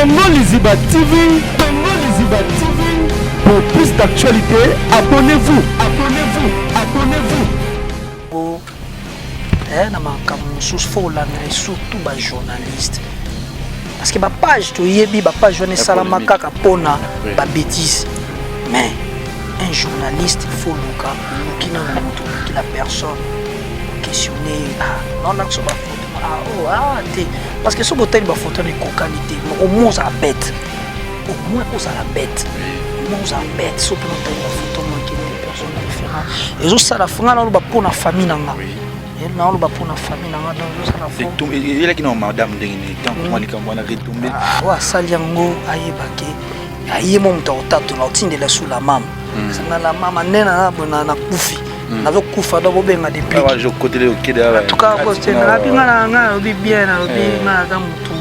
Congo Liziba TV, Congo Liziba TV. Pour plus d'actualités, abonnez-vous, abonnez-vous, abonnez-vous. Oh, eh, na makambo mosusu fo kolanda surtout bajournaliste parce que bapage toyebi bapage wana esalama kaka mpona babétise, mais un journaliste, il faut luka, oluki nano moto, oluki la personne, questionner. Ah, naolakisa bafoto, ah, oh, ah, te, parce que soki botali bafoto wana ekokani te. Au moins ozala bête, au moins ozala bête, au moins ozala bête. So mpena otali bafoto mokende personne différent ezosala nga naloba mpo na famille na nga, naoloba mpo na famille na nga, donc ezosala. Eyelaki na madame ndenge nini ntango mwa likambo wana retombe? Oyo asali yango ayebake aye mo moto akotatola otindela su la mama sanga la mama nde nakufi, nazokufa, donc bobenga depuis. En tout cas nalobi nga na nga nalobi bien, nalobi nga naza motu.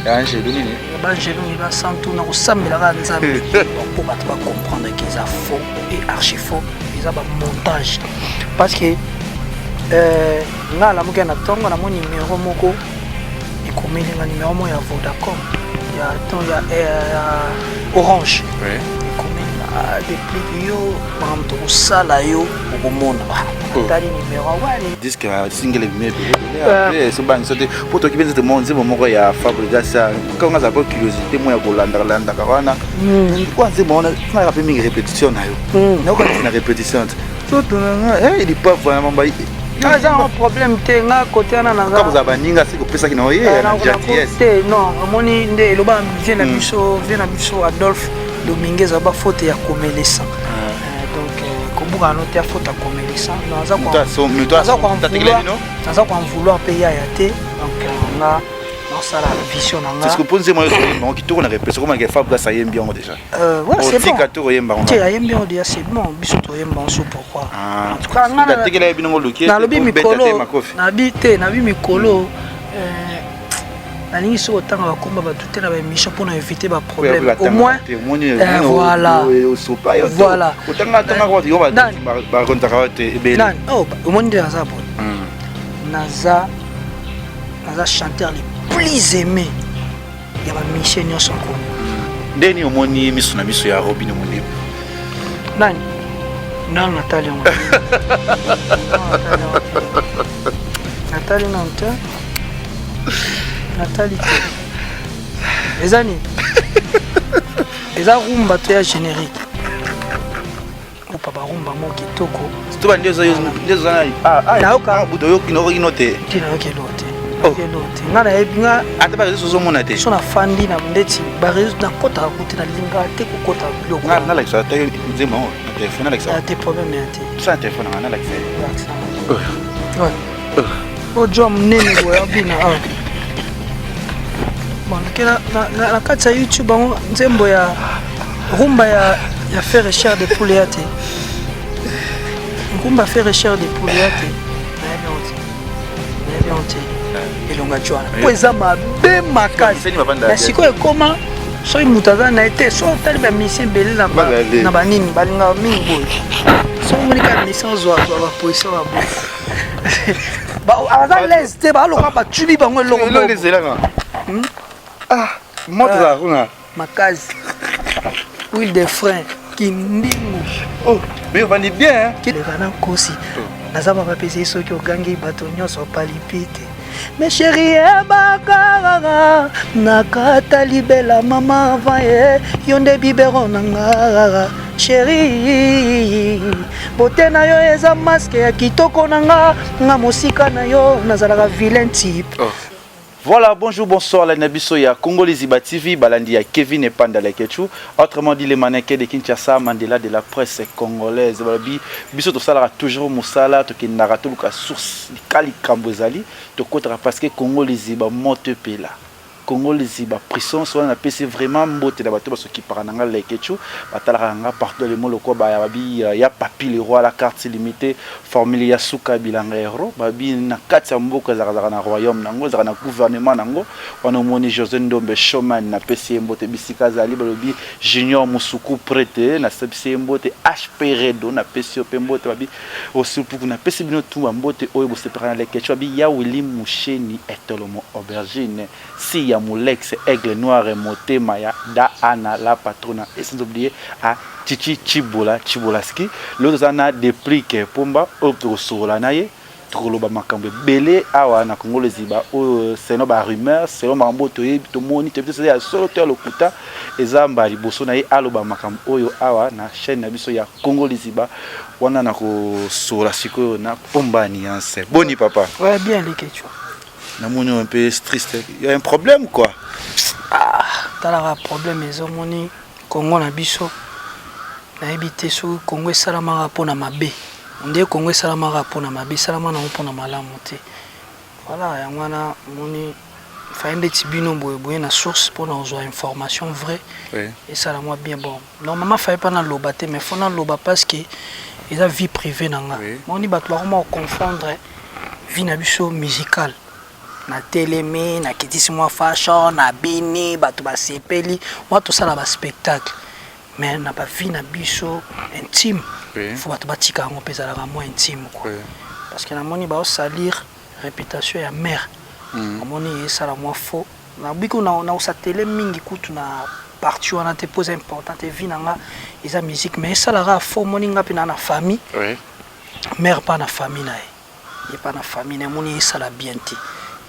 Angelo nini? Bangelo nini basantu na kosambelaka Nzambe mpo bato bacomprendre ke eza faux et archi faux, eza bamontage, parce que nga alamuki na ntongo, namoni numéro moko ekomeli nga, numéro moko ya Vodacom, ya ton ya Orange ekomeli nga déplique yo makambo tokosala yo okomona. Tali numéro wani. Disque single ebimi ebele, sobangisa te po toki mpe nzete nzembo moko ya Fabregas. Kango azala mpo curiosité mo ya kolandaka landaka wana kwa nzembo wana nalaka mpe mingi répétition na yo, nayoka neti na répétition te sotonanga lipafu wana mamba. Eza na problème te, nga kote wana. Naza baninga soki opesaki na oye na gentillesse. Te, non, omoni nde eloba vie na biso, vie na biso Adolphe Dominguez, aba faute ya komelesa, donc kobukana no te ya faute ya komelesa. Naza koen vouloir mpe yaya te, donc nga nasala vision na nga. Mpo nzembo oyo toyemba kitoko na répétition, komaka Fabregas ayembi yango déjà. Otika te koyemba. Te, ayembi yango déjà, c'est bon, biso toyemba yango, pourquoi? En tout cas tekela ye bino luki. Nalobi mikolo nabi te, nabi mikolo nalingi soki otanga bakomba bato te na baémission mpona éviter baproblème, au moins voilà, voilà. Bakontaka te ebele. Omoni nde naza boye, naza chanteur le plus aimé ya bamusicien nyonso Congo. Ndeni omoni miso na miso ya Robino Mondebo? Nani nano natali yango, natali nano te, natali te. Eza nini? Eza rumba to ya générique? Opa barumba mo kitoko. To nde ozanaoyoki te? Te, nayoki eloko te, eloko te. Nga nayebi nga. Ata bareseau ozomona te? So nafandi na ndeti bareseau, nakɔtaka kutu, nalingaka te kokɔta biloko. Nalakisa ata nzembo yango na telefone, nalakisa. Te, problème ya te. Sa na telefone nanga, nalakisa. Ojwa monene boye abina awa. Bon, na kati ya YouTube yango, nzembo ya rumba ya Ferre Chair de Poule ya te, rumba Ferre Chair de Poule ya te, nayebi yango te, nayebi yango te. Elonga jwana mpo eza mabe makasi na sikoyo ekoma. Soki moto aza na ye te, so otali bamusicien ebele na banini balingaka mingi boye, soki omoni kaka musicien ozwazwa baposition baboye, aza lese te, baloka batubi bango eloko. Moto ezala kuna. Makasi, huile de frein kindingu. Oh, mais ovandi bien. Leka na nkosi naza bapapesi, soki ogangi bato nyonso palipi te. Mais chéri, ebaka nakata libela mama avant ye, yo nde biberon na nga. Chéri, bote na yo eza masque ya kitoko na nga. Nga mosika na yo nazalaka vilain type. Oh. Voilà, bonjour, bonsoir, la Nabiso ya Congo Liziba TV, Balandi ya Kevin et Panda Lekechu, autrement dit les mannequins de Kinshasa, Mandela de la presse congolaise. Balobi, biso to sala toujours musala, to kendaka to luka source, kali kambozali, to kotaka parce que Congo Liziba moto pela. Congo Liziba puissance wana. Napesi vraiment mbote na bato basokipaka na nga Lekechu, batalaka nga partout dans le monde, lokwa baya babi ya Papi le roi, la carte limitée, formule ya suka bilanga hero babi na kati ya mboka ezalaka na royaume nango, ezalaka na gouvernement nango wana. Omoni José Ndombe Showman, napesi ye mbote bisika azali. Balobi Junior Musuku prete, nasepesi ye mbote. HP Redo, napesi yo mpe mbote. Babi osupuku, napesi bino tu bambote oyo bosepelaka na Lekechu. Babi ya Willi Musheni, Etolomo aubergine si ya. ya Molex Aigle Noir Motema ya Da Anna la patrona et sans oublier à Chichi Chibola Chibolaski. Lelo toza na Deplick Pomba oyo tokosolola na ye, tokoloba makambo ebele awa na Congo Liziba oyo selon ba rumeurs, selon makambo oyo toyebi, tomoni, toyebi te ya solo to ya lokuta. Eza mbala liboso na ye aloba makambo oyo awa na chaîne na biso ya Congo Liziba. Wana na kosolola sikoyo na Pomba Nuance. Boni papa? Ouais, bien Leketchou. Namoni un peu triste. Il y a un problème quoi. Ah, talaka problème ezomoni Congo na biso. Nayebi te soki Congo esalamaka mpona mabe. Nde Congo esalamaka mpona mabe, esalama nango mpona malamu te. Voilà, yango wana moni faye ndeti bino boye boye na source mpona kozwa information vraie. Esala mwa bien. Bon, normalement faye mpa naloba te, mais faut naloba parce que eza vie privée na nga. Moni bato bakoma koconfondre vie na biso musicale. Natelemi, nakitisi mwa fashion, nabini, bato basepeli, mwa tosala ba spectacle. Mais na ba vie na biso intime, faut bato batika yango mpe ezalaka mwa intime quoi. Parce que namoni baosalir réputation ya mère. Namoni esala mwa faux. Nabiki na osatele mingi kutu na partie wana te mpo eza important te, vie na nga eza musique, mais esalaka faux. Moni nga mpe na famille, mère mpa na famille na ye, ye mpa na famille na ye, moni esala bien te,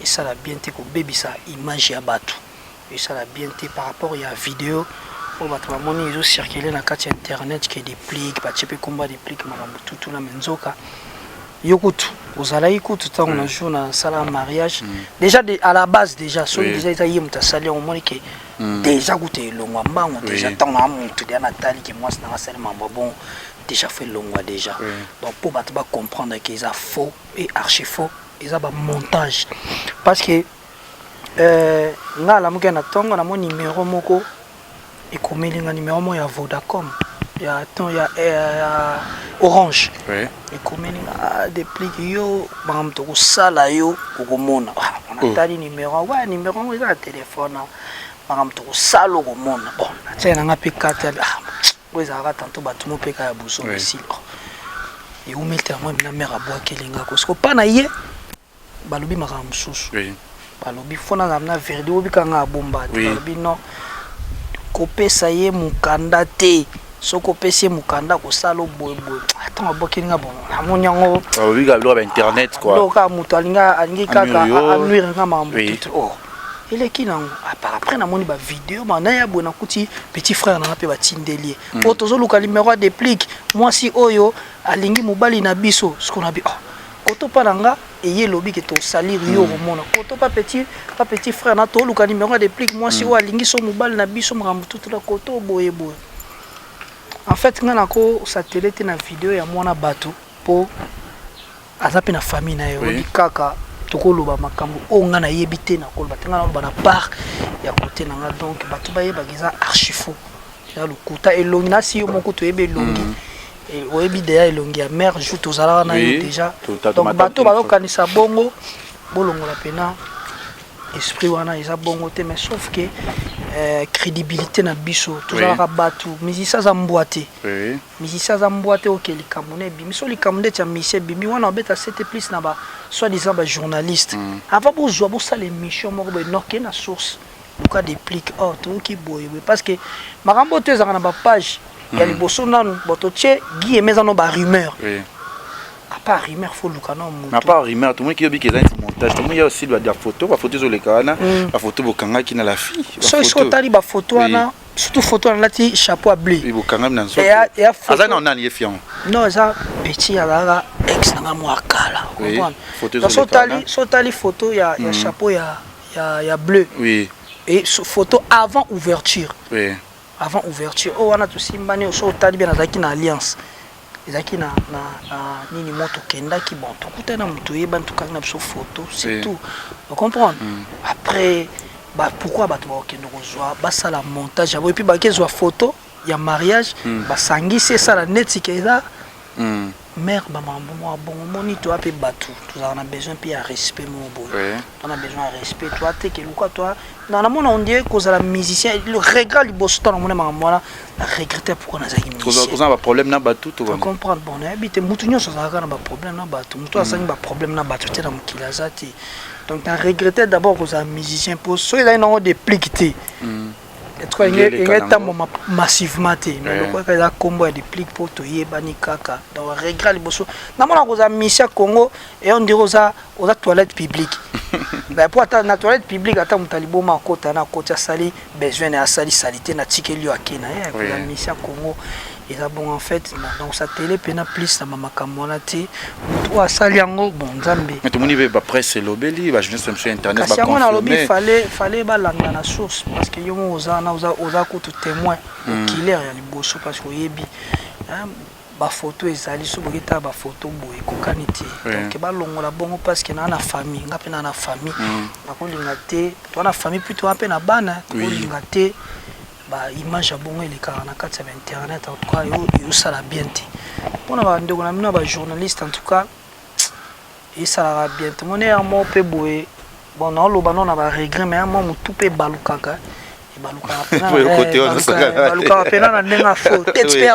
esala bien te kobebisa image ya bato, esala bien te par rapport ya video oyo bato bamoni ezocircule na kati ya internet ke Deplick batie mpe kombo ya Deplick, makambo tutuna. Me nzoka yo kutu ozalaki kutu ntango na jour nasala mariage déjà à la base déjà soki déjà eza ye moto asali yango, omoni ke déjà kutu elongwa mbango déjà. Ntango na motu déjà natali ke mwasi nanga asali mambo bon, déjà faut elongwa déjà. Donc mpo bato bacomprendre ke eza faux et archi faux, eza bamontage, parce que nga alamuki na ntongo, namoni numéro moko ekomeli nga, numéro moko ya Vodacom, ya ton ya Orange. Ekomeli nga: "Ah, Deplick, yo makambo tokosala yo okomona." Ah, natali numéro wa numéro yango eza na telefone, makambo tokosala okomona. Bon, natiaki nanga mpe kati ya ah, oyo ezalaka tanto bato mo mpe kaka ya buso. Esili ewumeli te, yango na mare abwakeli nga ko mpa na ye balobi makambo mosusu. Balobi fo nazala na verdi obika nga abomba te. Balobi non, kopesa ye mokanda te, soki opesi ye mokanda kosala boyeboye. Ntango abwakeli nga, bon, namoni yango. Balobi kaka biloko ya internet quoi. Biloko kaka moto alingi kaka anuire nga makambo tutu. Oh, eleki nango. Après namoni bavideo ma ya boye, nakuti petit frère nanga mpe batindeli ye oyo: "Tozoluka numéro ya Deplick, mwasi oyo alingi mobali na biso." Siko na bi oh, koto mpa na nga eye elobi ke tosalir yo komona koto pa petit frère na: "Toluka numéro ya Deplick, mwasi oyo alingi so mobali na biso, makambo tutula koto boye boye." En fait nga nakosatele te na video ya mwana bato mpo aza mpe na famille na ye. Oyebi kaka tokoloba makambo oyo nga nayebi te, nakoloba te, nga naloba na part ya kote na nga. Donc bato bayebaka eza archi faux, eza lokuta. Elongi nasi yo moko toyebi elongi. Oyebi deya elongi ya mare jour tozalaka na yo déjà. Donc bato bazokanisa bongo, bolongola mpena esprit wana, eza bongo te. Mais sauf que crédibilité na biso, tozalaka bato, musicien aza mbwa te. Musicien aza mbwa te. Oke likambo na ebimi so, likambo ndeti ya musicien ebimi wana, obeta sete plus na ba soi-disant bajournaliste. Avant bozwa bosala émission moko boye, noke na source, luka Deplick: "Oh, toyoki boye boye", parce que makambo oyo to ezalaka na bapage ya liboso nanu. Bo totie guillemets, eza no barumeur. À part rumeur, faut luka no moto. À part rumeur, tomoni ki yobi eza neti montage. Tomoni ya aussi ba photo, bafoto ezoleka wana, bafoto bokangaki na la fille. Soki otali bafoto wana, surtout photo wana alati chapeau ya bleu. Bokangami na nzoto, aza na nani ye fiango? Non, eza petit, azalaka ex nanga mwa kala. Comprendre, so otali photo ya chapeau ya bleu et photo avant ouverture, avant ouverture oyo wana tosimbani. So otali bien, nazalaki na alliance, ezalaki na nini mo tokendaki. Bon, tokutani na moto oyebani, tokangi na biso photo, c'est tout, ocomprendre. Après ba, pourquoi bato bakokende kozwa basala montage ya boye, et puis bakezwa photo ya mariage, basangisi, esala neti ke eza mare, bamakambo moko bongo. Omoni, toya mpe bato tozalaka na besoin mpe ya respect moko boye. Toza na besoin ya respect, toya te ke luka toya na namona ondie kozala musicien. Le regret liboso, ntango namona makambo wana, na regrette pourquoi nazalaki musicien. Oza na baproblème na bato to? Comprendre, bon, nayebi te, mutu nyonso azalaka na baproblème na bato. Mutu azangi baproblème na bato te na mokili aza te. Donc na regretté d'abord kozala musicien, mpo soki ezali nango Déplick te, en Ngeleka. Enge etambwama massivement te, mais lokola eza nkombo ya Déplick mpo toyebani kaka. Donc regret liboso namona kozala musicien Congo eyo ndire oza toilette publique. Po ata na toilette publique, ata moto aliboma akota na akoti, asali besoin na ye, asali saleté, natikeli yo, ake na ye. Kozala musicien Congo eza bongo en fait. Donc sa télé mpena plus na bamakambo wana te. Moto oyo asali yango, bon, Nzambe. Mais tomoni mpe bapresse elobeli, bajournaliste mosusu ya internet. Kasi yango nalobi, fallait balanda na source, parce que yo moko oza na oza kutu témoin oculaire ya liboso, parce que oyebi bafoto ezali so boki tala bafoto boye, ekokani te. Donc balongola bongo, parce que naa na famille, nga mpe naa na famille, nakolinga te. Toa na famille, puis toa mpe na bana, tokolinga te baimage ya bongo elekaka na kati ya bainternet. En tout cas ezosala bien te mpona bandeko na bino ya bajournaliste. En tout cas esalaka bien te. Moni ya moko mpe boye, bon, naoloba no na baregret, mais ya mwa motu mpe ebalukaka, ebalukaka mpena na ndenge afo tete mpe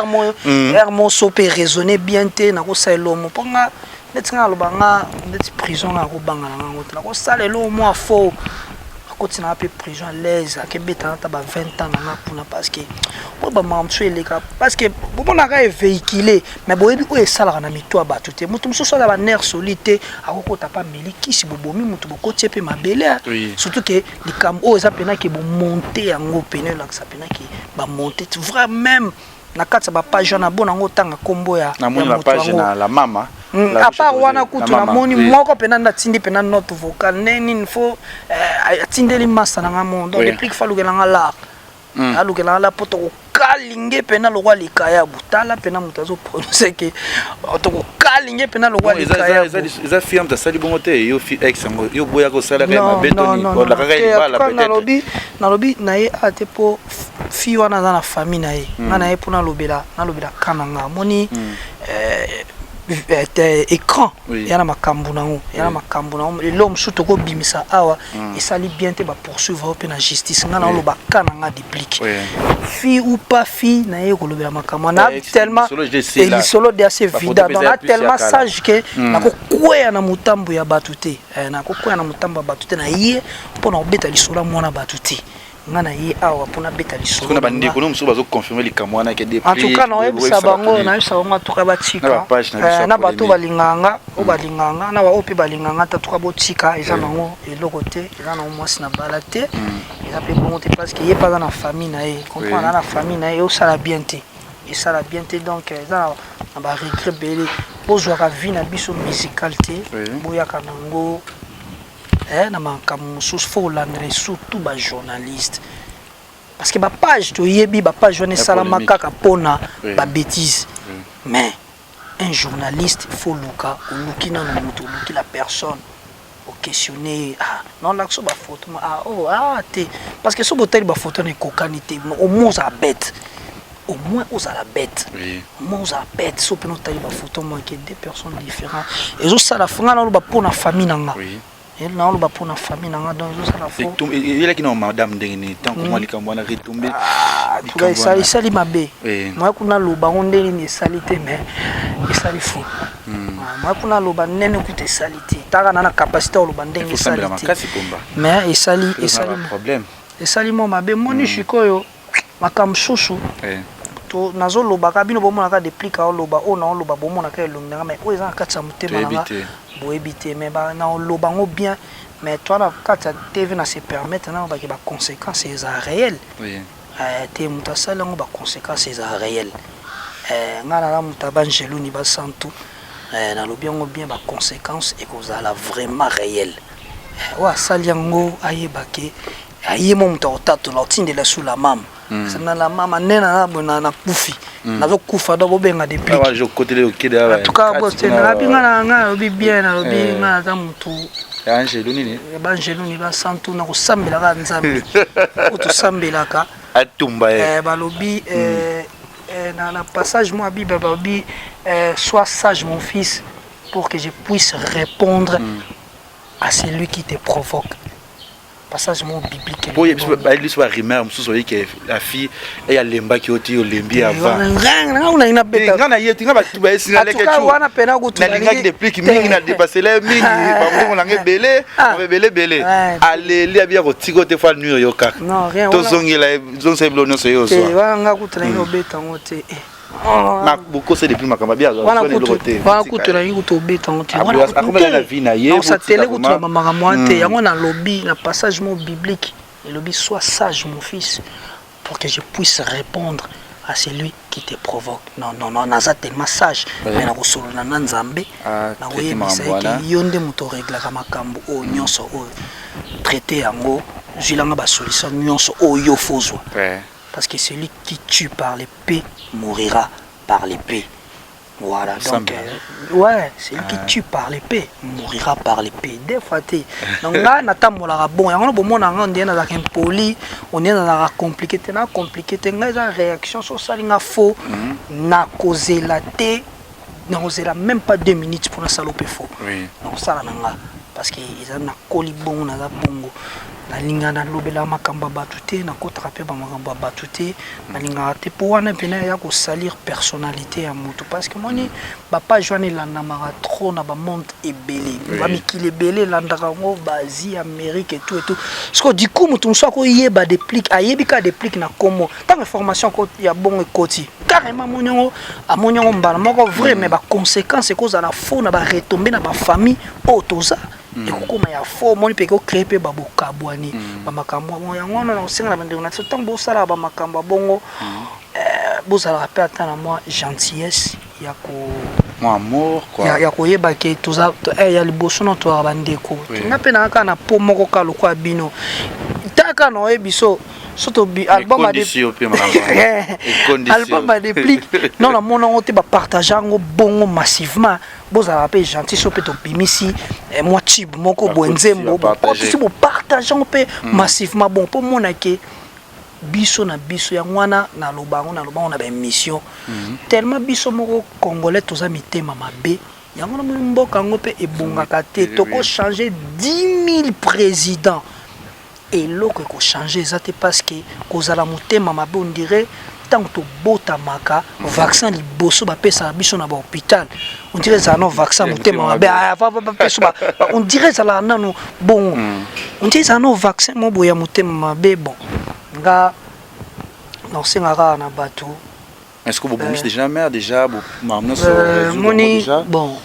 aire mo so mpe raisonner bien te. Nakosala elomo mpo nga neti nga naloba nga neti prison, nga nakobanga na ngango te. Nakosala eloko mo afo akoti nanga mpe prison à l'aise, akebetana ata ba 20 ans nanga kuna, parce que oyo bamakambo mosusu eleka, parce que bomonaka evéhicule, mais boyebi oyo esalaka na mito ya bato te. Moto mosusu aza banerf solide te, akokota pa meli kisi, bobomi moto, bokoti ye mpe mabele. Surtout ke likambo oyo eza mpena ke bomonte yango pene, elakisa mpena ke bamonte vrai même na kati ya bapage wana. Bona yango, otanga nkombo ya moto yango. À part wana kutu namoni moko mpena nde atindi mpena note vocale nde nini, fo atindeli masa na nga mo. Donc depuis fa alukela nga lar, alukela nga lar mpo tokokalinge mpena lokwa likayabu. Tala mpena moto azoprononce ke tokokalinge mpena lokwa likayabu. Eza firme asali bongo te. Yo fi ex yango, yo boyaka osalaka mabe tolakaka libala peut-être. Nalobi na ye a te, mpo fille wana aza na famille na ye. Nga na ye mpo nalobela ka na nga. Amoni écran ya na makambo nango, ya na makambo nango. Eloko mosusu tokobimisa awa esali bien te, bapoursuivre mpe na justice. Nga naoloba ka na nga Déplick, fille ou pas fille na ye, kolobela makambo na tellement lisolo de assez vida. Donc na tellement sage ke nakokweya na motambo ya bato te, nakokweya na motambo ya bato te. Na ye mpo na kobeta lisolo ya mwana bato te. Nga na ye awa mpona beta lisolo. Na bandeko no mosusu bazoconfirme likambo wana ke. En tout cas naoyebisa bango, nayebisa bango, en tout cas batika na bato balingaka nga, oyo balingaka nga na baoyo mpe balingaka nga te. En tout cas botika, eza nango eloko te, eza nango mwasi na bala te, eza mpe bongo te, parce que ye mpe aza na famille na ye, comprendre, aza na famille na ye. Osala bien te, esala bien te. Donc eza na baregret ebele. Bozwaka vie na biso musicale te, boyaka nango na makambo mosusu. Fo kolandela surtout bajournaliste, parce que bapage toyebi, bapage wana esalama kaka mpona babêtise. Mais un journaliste, faut luka, oluki nano moto, oluki la personne, oquestionne. Ah non, lakso bafoto, ah oh, ah te, parce que so botali bafoto wana ekokani te. Au moins ozala bête, au moins ozala bête, au moins ozala bête. So mpena otali bafoto moke, deux personnes différentes, ezosala nga naloba mpona famille na nga, naoloba mpona famille na nga. Donc ezosala fo. Eyelaki na madame ndenge nini ntango mwa likambo wana retombe? Esali mabe. Moya kuna aloba ngo nde nini, esali te, mais esali fo. Moya kuna aloba ndenge kuta esali te. Taka na capacité oloba ndenge esali te, mais esali, esali mwa mabe. Moni sikoyo makambo mosusu nazolobaka, bino bomonaka Déplick aoloba oyo naoloba, bomonaka elongi nanga, mais oyo eza na kati ya motema nanga boyebi te. Mais naoloba yango bien, mais toi na kati ya TV na se permettre nalobaki, baconséquence eza réel te. Moto asali yango, baconséquence eza réel. Ngai naza moto ya bangeluni basantu, nalobi yango bien, baconséquence ekozala vraiment réel. Oyo asali yango ayeba ke aye mo moto akotatola, otindela su la mama na la mama nde naza boye, nakufi, nazokufa. Donc bobenga Déplick. En tout cas boss nalobi, nga na nga nalobi bien, nalobi nga naza motu bangeluni basantu, na kosambelaka Nzambe oyo tosambelaka. Atumba. Balobi na passage mwa Bible, balobi: "Sois sage, mon fils, pour que je puisse répondre à celui qui te provoque." Passage moko biblique. Po biso ba biso ba rumeur mususu oyi ke la fille et alembaki yo ti olembi avant. Nga una ina beta. Nga na ye ti nga ba ba esinga leke chu. Wana pena kutu. Na lingaki de plique mingi na dépasser les mingi ba mbongo na nge belé, ba belé belé. Aleli abia ko tiko te fa nuire yo kaka. Non rien. To zongela zongisa bilo nyonso yo zo. Te wana nga kutu na ngi obeta ngo te. Na bokose depuis makambo abia wana kutu wana kutu na ngi kutu obeta ngo te. Wana akomela na vie na ye. Sa télé kutu na makambo wana te. Yango na lobi na passage mo biblique elobi sois sage mon fils pour que je puisse répondre à celui qui te provoque. Non, non, non, naza tellement sage, mais nakosolola na Nzambe, nakoyebisa ye ke yo nde moto oreglaka makambo oyo nyonso oyo, traite yango, zwilanga ba solution nyonso oyo yo fozwa. Parce que celui qui tue par l'épée mourira par l'épée. Voilà, donc, ouais, celui qui tue par l'épée mourira par l'épée. Des fois, te. Donc, là, natambolaka bon, yango bomona nga ndie nazalaka impoli, on est nazalaka compliqué te, na compliqué te, nga eza réaction so osali nga faux, nakozela te, nakozela même pas 2 minutes pour nasala mpe faux. Nakosala na nga parce que eza nakoli bongo, naza bongo. Nalinga nalobela makambo ya bato te, nakotaka mpe bamakambo ya bato te, nalingaka te mpo wana mpena ya kosalir personnalité ya motu, parce que moni bapage wana elandamaka trop na bamonde ebele, bamikili ebele elandaka yango, baasie, Amérique et tout et tout. Parce que du coup moto mosusu akoyeba Déplique, ayebi kaka Déplique na kombo, ntango information ya bongo ekoti carrément, amoni yango, amoni yango mbala moko vrai, mais baconséquence ekozala faux na baretombées na bafamille oyo toza, ekokóma ya faux. Omoni mpe ekocréer mpe babokabwani, bamakambo ya bongo. Yango wana na kosenga na bandeko na biso, ntango bosalaka bamakambo ya bongo, bozalaka mpe ata na mwa gentillesse ya ko Mwa amour quoi. Ya koyeba ke toza ya liboso na tozalaka bandeko. Nga mpe nanga kaka na po moko kaka lokola bino, taka na oyebi so so tobi album ya Ekondisi yo mpe makambo wana. Ekondisi yo. Album ya Déplique non, namona yango te, bapartage yango bongo massivement. Bozalaka mpe gentil, so mpe tobimisi mwa tube moko boye, Bakotisi, nzembo, bapartage. bokotisi, bopartage yango mpe massivement bon, mpo mona ke biso na biso. Yango wana naloba yango, naloba yango na baémission, tellement biso moko congolais toza mitema mabe. Yango namoni mboka yango mpe ebongaka te. Tokochange 10 000 président, eloko ekochange eza te, parce que kozala motema mabe, on dirait ntango tobotamaka, vaccin liboso bapesaka biso na bahôpital, on dirait ezala nano vaccin motema mabe. Ah, bapesa on dirait ezalaka nano bongo, on dirait ezala nano vaccin mo boye ya motema mabe. Bon, nga nakosenga kaka na bato. Est-ce que bobongisi déjà mère déjà nyonso? Moni, bon,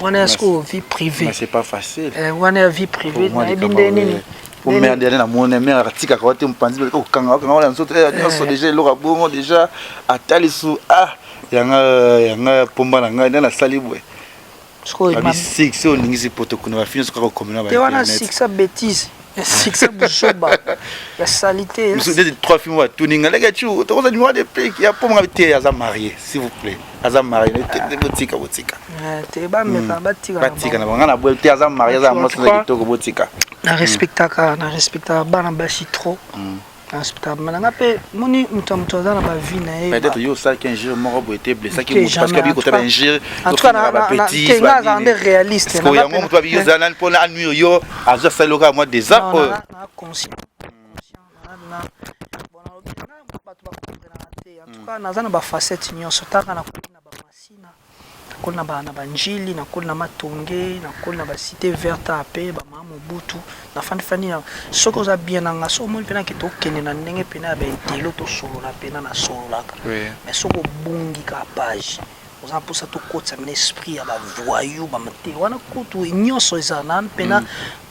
wana ya sikoyo vie privée. Mais c'est pas facile. Wana ya vie privée, nayebi nde nini. Po mère de na mona mère atikaka wa te, mopanzi kokanga okanga wana nzoto nyonso déjà, eloko ya bongo déjà atali su, ah, yanga yanga pomba na ngai nde nasali boye. Sikoyo babi succès oningisi poto kuna, bafi nyonso kaka okomela. Te, wana succès bêtise, succès buzoba ya salité. Neti trois films batuninga leke tu tokoza numéro de Déplique ya pomba te, aza marié, s'il vous plaît, aza marié, botika, botika. Te, bameka batika. Batika na bango na boye te, aza marié, aza mwasi na kitoko, botika. Na respectaka bana basi trop, na respectaka bana nga mpe. Moni, moto ya moto aza na bavie na ye. Peut-être yo osalaki injure moko boye te, blessaki moto, parce que abi kota bainjure. En tout cas te, nga azala nde réaliste. Yango moto abi yo ozala nani mpona anuire yo, azwa asali oka mwa déjà oyo. Na conscient, bato bakomprenaka te. En tout cas naza na bafacette nyonso, taka nakoli na bamasina, nakoli na banjili, nakoli na Matonge, nakoli na bacité verte, ape bamama Mobutu, nafandifandi. Soki oza bien na nga, soki omoni mpena ke tokende na ndenge mpena ya baintelo, tosolola mpena, nasololaka. Mais soki obungi kaka page, oza mposa tokotisa na esprit ya bavoyou bamate wana, kutu nyonso eza na mpena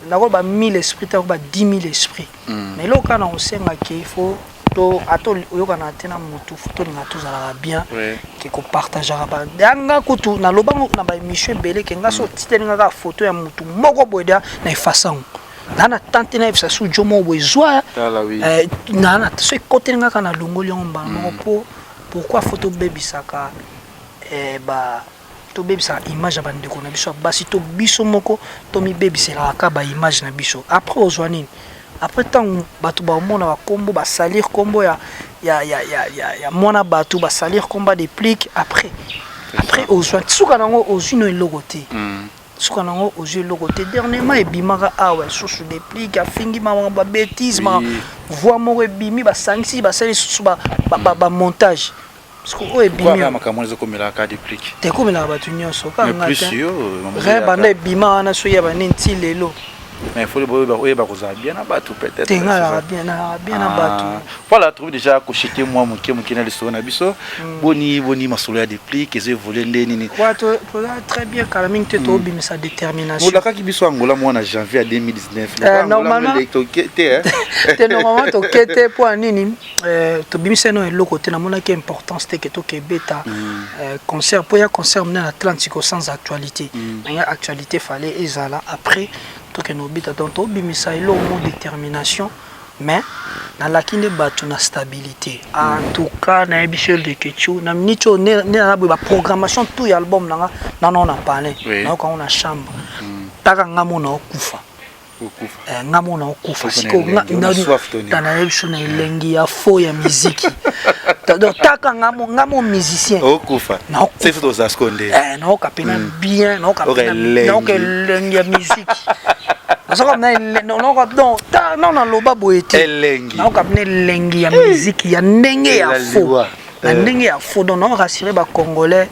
nakoloba 1000 esprit te, nakoba 10 000 esprit. Mais eloko kaka na kosengaki, il faut to ata oyokana te na motu, faut tolinga tozalaka bien, ke kopartageaka yanga. Kutu nalobango na baémission ebele ke nga so otiteli nga kaka photo ya motu moko boye, da na efasa yango, naa na tante nayebisa su jo moko boye zwa naa na so ekoteli nga kaka, nalongoli yango mbala moko. Mpo pourquoi faut tobebisaka ba tobebisaka image ya bandeko na biso ya basi, to biso moko tomibebiselaka kaka baimage na biso? Après ozwa nini? Après ntango bato baomona bakombo, basalir kombo ya mwana bato, basalir kombo ya Déplique, après ozwa suka nango, ozwi no eloko te. Suka nango ozwi eloko te. Dernièrement ebimaka awa lisusu Deplick afingi makambo ba bêtise, ma voix moko ebimi, basangisi, basali lisusu ba montage. Parce que oyo ebimi Kwa makambo wana ezokomelaka Deplick? Te, ekomelaka bato nyonso, kaka nga plus te. Yo Re banda ebima wana, soki ya banini ti lelo. Mais il faut oyeba kozala bien na bato peut-être. Te, nga nalaka bien, nalaka bien na bato. Voilà, trouve déjà koshete mwa moke moke na lisolo na biso. Boni boni masolo ya Deplick ezo évolue nde nini? Ouais, toza très bien. Kala mingi te tobimisa Détermination. Olakaki biso Angola mwa na janvier ya 2019. Normalement te. Te, normalement toke te. Mpo ya nini? Tobimisa eno eloko te. Namonaki importance te ke tokebeta concert mpo ya concert monene na Atlantico sans actualité. Nanga actualité fallait ezala, après tokende kobeta. Donc tobimisa eloko mo Détermination, mais nalaki nde bato na stabilité. En tout cas, nayebi so Leketu na miniti oyo nde naza boye, baprogrammation tout ya album nanga nano na palin. Nayoka yango na chambre taka, nga mo naokufa. Nga mo naokufa sikoyo, nayebi so na elengi ya fo ya miziki. Donc taka nga mo musicien. Naoka pena bien, naoka elengi ya miziki. Donc na naloba boye te, naoka pena elengi ya miziki ya ndenge ya fo, na ndenge ya fo. Donc nao rassurer Bacongolais,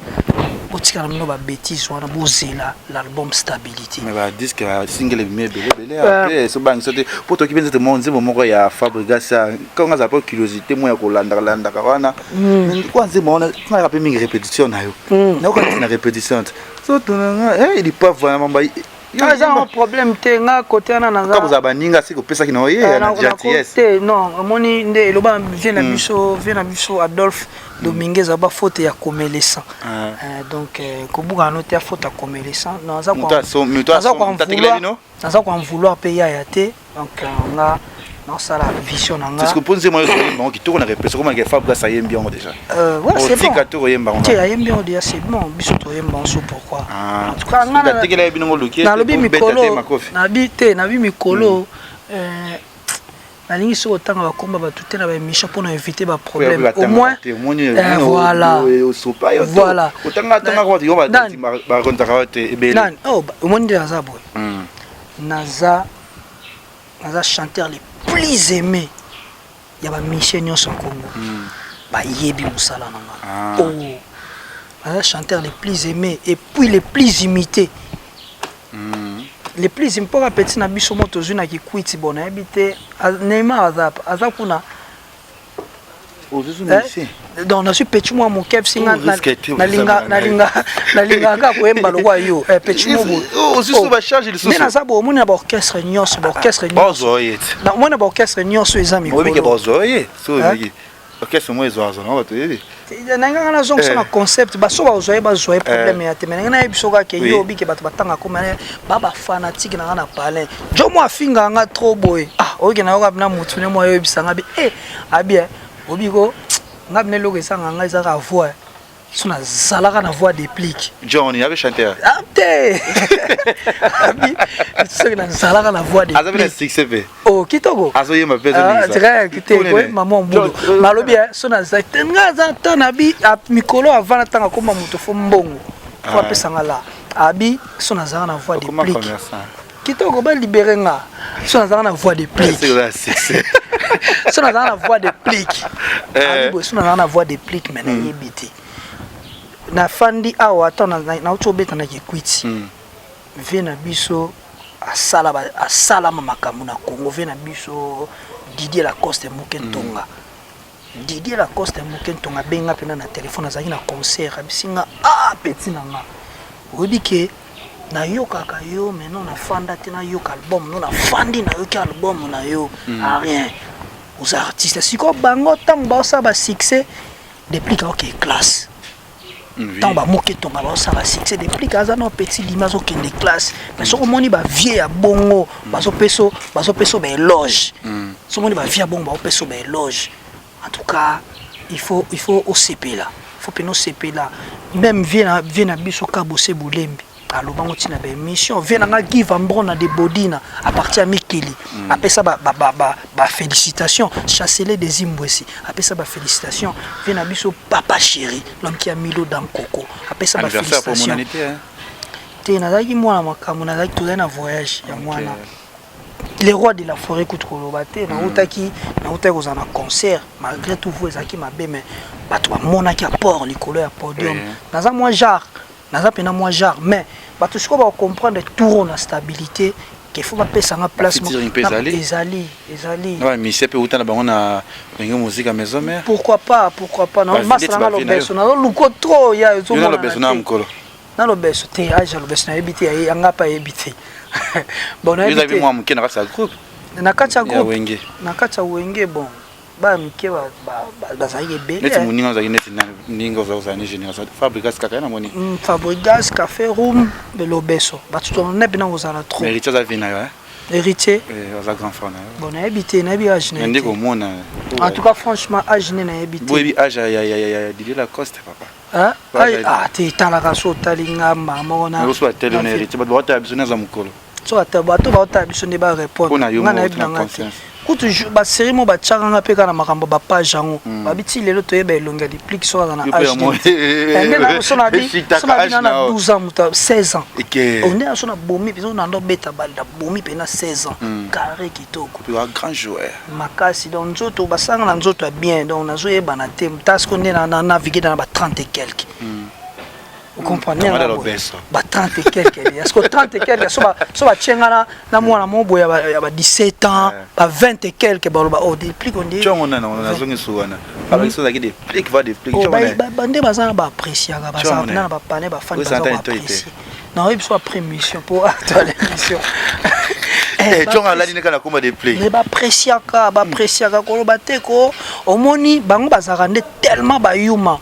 botikala bino babêtise wana, bozela l'album Stabilité. Mais badisque, basingle ebimi ebele ebele. Après sobangisa te po toki mpe nzete nzembo moko ya Fabregas, kango azala mpo curiosité mo ya kolandaka landaka wana kwa nzembo wana, nayaka mpe mingi répétition na yo, nayoka neti na répétition te so tonanga lipava mamba. Eza nango problème te, nga kote wana naza. Kozala baninga siki opesaki na oye na gentillesse. Te, non, omoni nde eloba vie na biso, vie na biso Adolphe Dominguez, aba faute ya komelesa. Donc kobukana no te ya faute ya komelesa. Non, naza koen vouloir mpe yaya te. Donc nga nasala vision na nga. Parce que mpo nzembo oyo toyemba yango kitoko na répétition, komaka Fabregas ayembi yango déjà. Otika to koyemba yango te, ayembi yango déjà, c'est bon. Biso toyemba yango so, pourquoi? En tout cas nga tekela ye bino luki. Nalobi mikolo nabi te, nabi mikolo nalingi soki otanga bakomba bato te na baémission mpona éviter baproblème au moins. Voilà, voilà. Bakontaka te ebele. Omoni nde naza boye, naza chanteur le plus aimé ya bamusicien nyonso ya Congo. Bayebi mosala na nga. Oh, naza chanteur le plus aimé et puis le plus imité, le plus mpoka petit na biso mo tozwi na kikwiti. Bon, nayebi te Neymar aza kuna. Donc nazwi petit mwa moke si nga nalingaka kaka koyemba lokwa yo petit mo boye nde naza boye. Omoni na baorchestre nyonso, baorchestre nyonso, omoni na baorchestre nyonso eza mikolo. Orchestre mo ezwazwa na bato oyebi. Nanganga nazongisa na concept, baso bazwa ye, bazwa ye, problème ya te. Mais ndenge nayebi so kaka yo obike bato batanga koma ba bafanatique nanga na palin jo mo afingaka nga trop boye. Ah, oyoki nayoka na motu ne mo ayoyebisanga bi e abi obiko nga bina eloko esanga nga ezaka voix, so nazalaka na voix Deplick. John yabe chanteur. Ah te, abi soki nazalaka na voix. Aza na succès mpe. Oh, kitoko. Azoyemba mpe. Te, koyemba mwa mbulu nalobi so naza te, nga aza ta na bi mikolo avant natanga koma moto fo mbongo fo apesanga la abi so nazalaka na voix Deplick kitoko, balibere nga. So nazalaka na voix Deplick, so nazalaka na voix Deplick, abi boye, so nazalaka na voix Deplick. Mais nayebi te, nafandi awa ata nauti obeta na kikwiti, vie na biso asalama makambo na Congo, vie na biso Didier Lacoste Moke Ntonga. Didier Lacoste Moke Ntonga abenga mpena na telefone, azalaki na concert, abisi nga: "Ah, petit na nga, oyebi ke nayokaka yo, maintenant nafanda te nayoka album no, nafandi nayoki album na yo. Ah, rien, oza artiste." Sikoyo bango ntango baosala basuccès, Deplick aoke classe. Ntango bamoke tonga baosala succès, Deplick aza na petit limi, azokende classe. Mais soki omoni bavieux ya bongo bazopesa baéloge, soki omoni bavieux ya bongo baopesa baéloge, en tout cas il faut osepela, il faut pene osepela. Même vie na biso Kabose Bulembi alobango ntina baémission, vie nanga Give Ambrona de Bodina à partir ya mikili apesa bafélicitation, Chancelier des Imbwesi apesa bafélicitation, vie na biso Papa Chéri, l'homme qui a milo dans coco, apesa bafélicitation. Te, nazalaki mwana makambo, nazalaki, tozali na voyage ya mwana le roi de la forêt. Kutu koloba te, nautaki kozala na concert. Malgré tout vo ezalaki mabe, mais bato bamonaki apport likolo ya podium. Naza mwa genre, naza mpena mwa genre, mais bato sikoyo bakocomprendre tour na stabilité ke faut bapesanga place. Featuring mpe ezali? Ezali, ezali. Na bamusicien mpe uta na bango na Wenge Musica Maison Mère. Pourquoi pas, pourquoi pas. Ba masala neti na ba vie na yo. Lobeso nazoluko trop ya Yo na Lobeso na mokolo. Na Lobeso te, age ya Lobeso nayebi te, yanga mpe ayebi te. Bon, Yo nayebi ozali te. mwa moke na kati ya groupe Na kati ya ya groupe Wenge. Na kati ya Wenge, bon, baya mike bazalaki Neti ebele. moninga ozalaki neti ndenge ozala ni génération Fabregas kaka ye na moni. Fabregas, Café Room, Lobeso, bato tone mpena kozala trop. Mais Héritier aza vie na yo, hein? Héritier? Eh, aza grand frère na yo. Bon, nayebi te, nayebi age na Na ye nde te. komona. En tout cas, franchement, age ne nayebi te. Boyebi age ya Didier Lacoste, papa? Hein? Age Ah te, etalaka so otali nga mbala moko na Nakoso batele na Héritier, bato baotala biso naza mokolo. So ata bato baotala biso nde Mpo barépondre. na yo Nga moko nayebi na na nga te. conscience. Kutu basérie mo batiaka nga mpe kaka na makambo bapage yango, babi ti lelo toyeba elongi ya Deplick soki aza na Yo mpe age yango. nini. Nde na so na bi Esitaka so na bi age na na yo. 12 ans, moto 16 ans. Eke. Onde na so na bomi mpenza, nando obeta bale na bomi mpe na 16 ans, carré kitoko. Yo grand joueur. Makasi. Donc nzoto basanga na nzoto ya bien, donc nazoyebana te tasiko nde na navigue na ba 30 et quelque, ocomprendre? Camarade Lobeso. Ba 30 et quelque, parce que 30 et quelque, so batie nga na mwana mo boye ya ba 17 ans, ba 20 et quelque, baloba oh, Deplick onde. Tiongo nana nazongi su wana balobaki so ozalaki Deplick va Deplick. Oh, Tiongo nani? Bande baza na baappréciaka, baza Tiongo na bapane bafani. Oui, Baza Santa Etoile te. koapprécie, naoyebi so après mission po atoala émission. Eh, Tiongo alali ne kaka na komba Deplick. Mais baappréciaka, baappréciaka, koloba te ko omoni bango bazalaka nde tellement bayuma.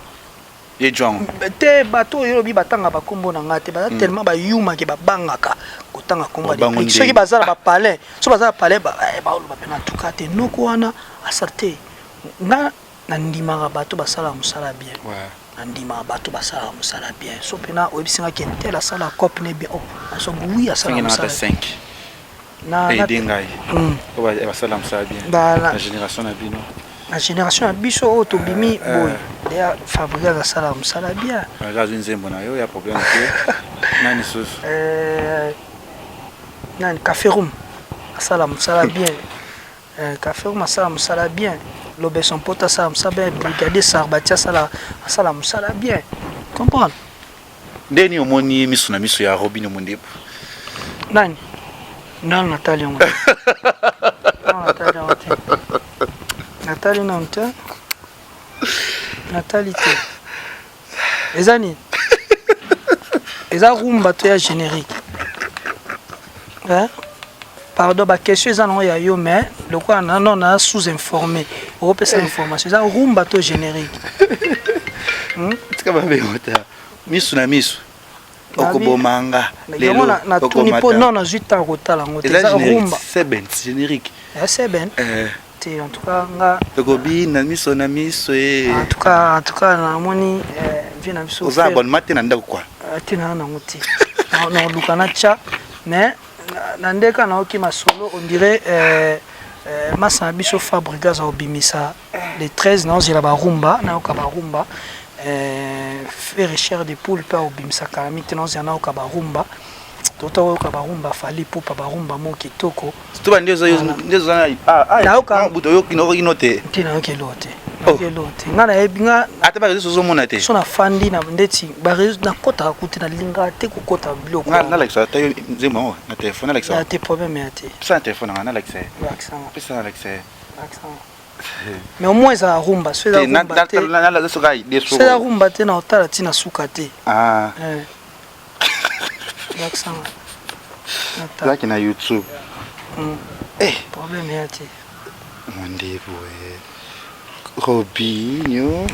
Ye Tiongo. Te, bato oyo olobi batanga bakombo na nga te, baza tellement bayuma ke babangaka kotanga kombo ya Bango Deplick. nde. Soki baza na bapalin, so baza na palin, baoloba mpe na tuka te noko wana asala te. Nga nandimaka bato basalaka mosala bien. Nandimaka bato basalaka mosala bien. So mpena oyebisingaki tel asala cope ne bien, oh, nasobi wi asala Sangi na ata mosala. 5. Aide ngai. Oyo basala mosala bien. Na génération na bino. Na génération ya biso oyo tobimi boye, deya Fabregas asala mosala bien. Aza azwi nzembo na yo ya problème te. Nani susu? Nani, Café Room asala mosala bien. Café Room asala mosala bien, Lobeson Poto asala mosala bien, Brigadier Sarbati asala mosala bien, comprendre? Ndeni omoni miso na miso ya Robino Mondebu? Nani? Nani? Natali yango te. Nani? Natali yango te, natali nanu te, natali te. Eza nini? Eza rumba to ya générique, hein? Pardon, baquestion eza nango ya yo, mais lokola nano na sous informé, okopesa information. Eza rumba to générique? Tika babengo ta miso na miso, okobomanga. Yango natuni mpo non, nazwi ntango kotala yango te. Eza rumba? Seben générique. Ya seben te. En tout cas nga Tokobina miso na miso e. En tout cas namoni vie na biso. Oza abonnement te na ndako kua? Te, na nango te. Naoluka natya, mais na ndeka naoki masolo, on dirait masa na biso Fabregas aobimisa le 13. Naozela barumba, nayoka barumba. Ferre Chair de Poule mpe aobimisa kalami te. Naozela nayoka barumba, tota oyoka barumba Fally Ipupa, barumba mo kitoko. To ba nde oza buto oyoki te? Te, nayoki eloko te, nayoki eloko te. Nga nayebi nga. Ata baréseau ozomona te? So nafandi na ndeti baréseau, nakɔtaka kutu, nalingaka te kokɔta biloko. Nalakisa ata yo nzembo yango na telefone, nalakisa. Te, problème ya te. Pesa na telefone nanga, nalakisa ye. Pesa, nalakisa ye. Mais au moins ezala rumba. So eza rumba te, so eza rumba te, na otala ntina suka te. Lakisanga. Ezalaki na YouTube. Problème ya te. Mondebu Robinho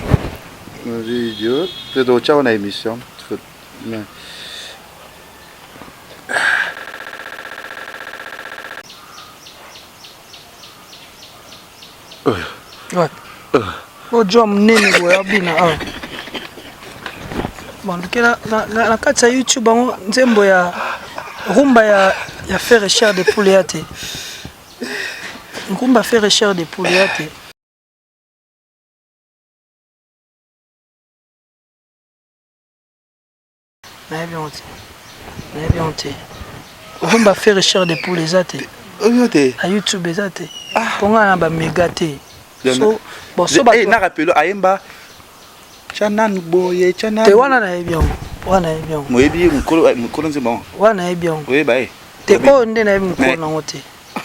video peut otya na émission. Mais Ouais. Ojwa monene boye abina awa. Bon, luke na kati ya YouTube yango, nzembo ya rumba ya Ferre Chair de Poule ya te, rumba Ferre Chair de Poule ya te. Nayebi yango te. Nayebi yango te. Rumba Ferre chair de poule eza te. Oyo te. Na YouTube eza te. Po nga na ba mega te. So bon so ba eh, na rappelo ayemba tya nanu boye tya nanu te wana nayebi yango. Wana nayebi yango. Moyebi mokolo eh, mokolo nzembo yango. Wana nayebi yango. Oyeba ye. Te oyo nde nayebi mokolo nango te.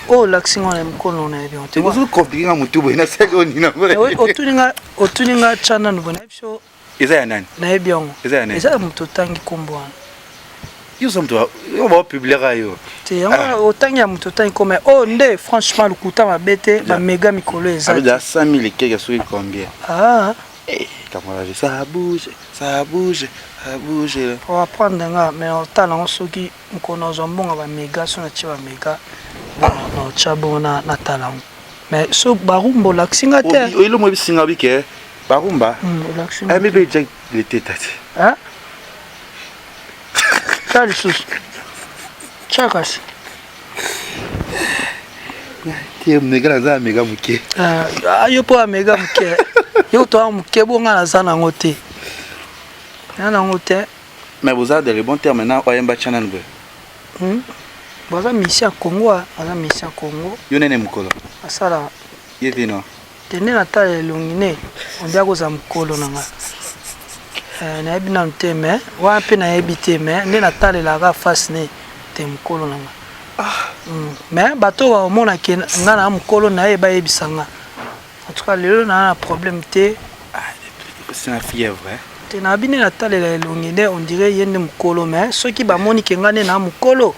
Oyo olakisi nga na mokolo nayebi yango te. Ozo compliquer nga mutu boye nasali oyo nini yango. Otuni nga otuni nga tya nanu boye nayebi so Eza ya nani? Nayebi yango. Eza ya nani? Eza ya moto otangi kombo wana. Yo oza moto yo ba publiera yo. Te yango ah. otangi ya moto otangi kombo. Oh nde franchement lokuta mabe te ba mega mikolo eza. Abida 100 000 ekeke soki combien? Ah. Eh, kamala ça bouge, ça bouge, ça bouge. O apprendre nga mais otala yango soki mokolo nazwa mbongo ba mega so na tie ba mega. Na otya bongo na natala yango. Mais so barumba olakisi nga te. Oyelo mo bisinga bike. Barumba. Ayembi mpe Jack Leteta te. Hein? Tala lisusu. Tya kasi. Te mega naza na mega moke. Ah, yo mpo amega moke. Yo toa moke bonga naza nango te. Na nango te. Mais boza dans le bon terme na oyemba tya nanu boye. Hmm? Baza mission ya Congo, aza mission ya Congo. Yo nene mokolo. Asala. Ye vino. Te nde natala elongi ne on dirait akozala mukolo na nga eh, nayebi nanu te mais wana mpe nayebi te mais nde natalelaka face ne te mukolo na nga ah. Mais bato oyo bakomona ke nga na mukolo na ye bayebisa nga en tout cas lelo naa na problème te. Ah, c'est na fièvre hein? Te nayebi nde natalela elongi nde on dirait ye nde mukolo mais soki bamoni ke nga nde naa mukolo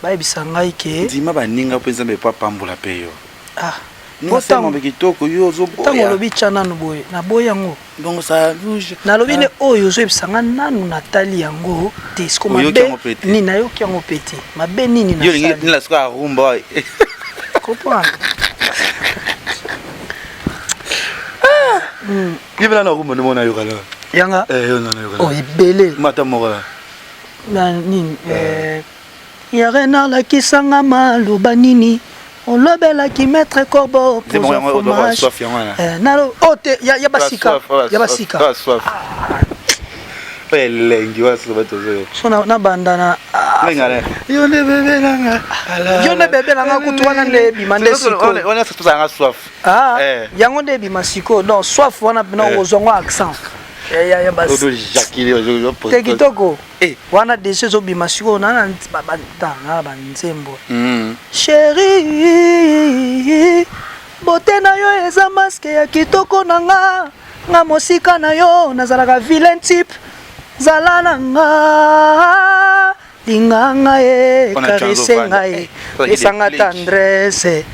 bayebisa ngai ke ndima baninga mpe Nzambe po apambola mpe yo. Ah. Ntango kitoko yo ozoboya. Ntango olobi tya nanu boye naboyi yango. Bongo ça bouge. Nalobi nde oyo ozoyebisa nga nanu natali yango te siko mabe nini nayoki yango mpe te mabe nini nasali. Yo olingi nila siko arumba. Comprendre. Ye bela na rumba nde mona yoka la. Yanga? Eh yo na yoka. Oh ebele. Mata moko la. Na nini? Eh. Ya renard lakisa nga maloba nini olobelaki maître corbo poza fromage eh, nalo oh te ya, ya basika ya basika elengi wana soki bato ozoyo so nabanda na ah. yo nde bebe nanga yo nde bebe nanga kutu wana nde ebima nde sikoyo wana tozalanga soif ah, eh. yango nde ebima sikoyo donc soif wana mpena eh. ozwa ngo accent ya basi te kitoko Eh. Wana dejà ezo bima sikoyo na na ba ba ta na ba nzembo. Cherie beauté na yo eza masque ya kitoko na nga nga mosika na yo nazalaka vilain type zala na nga linga nga ye caresse nga ye pesa nga tendresse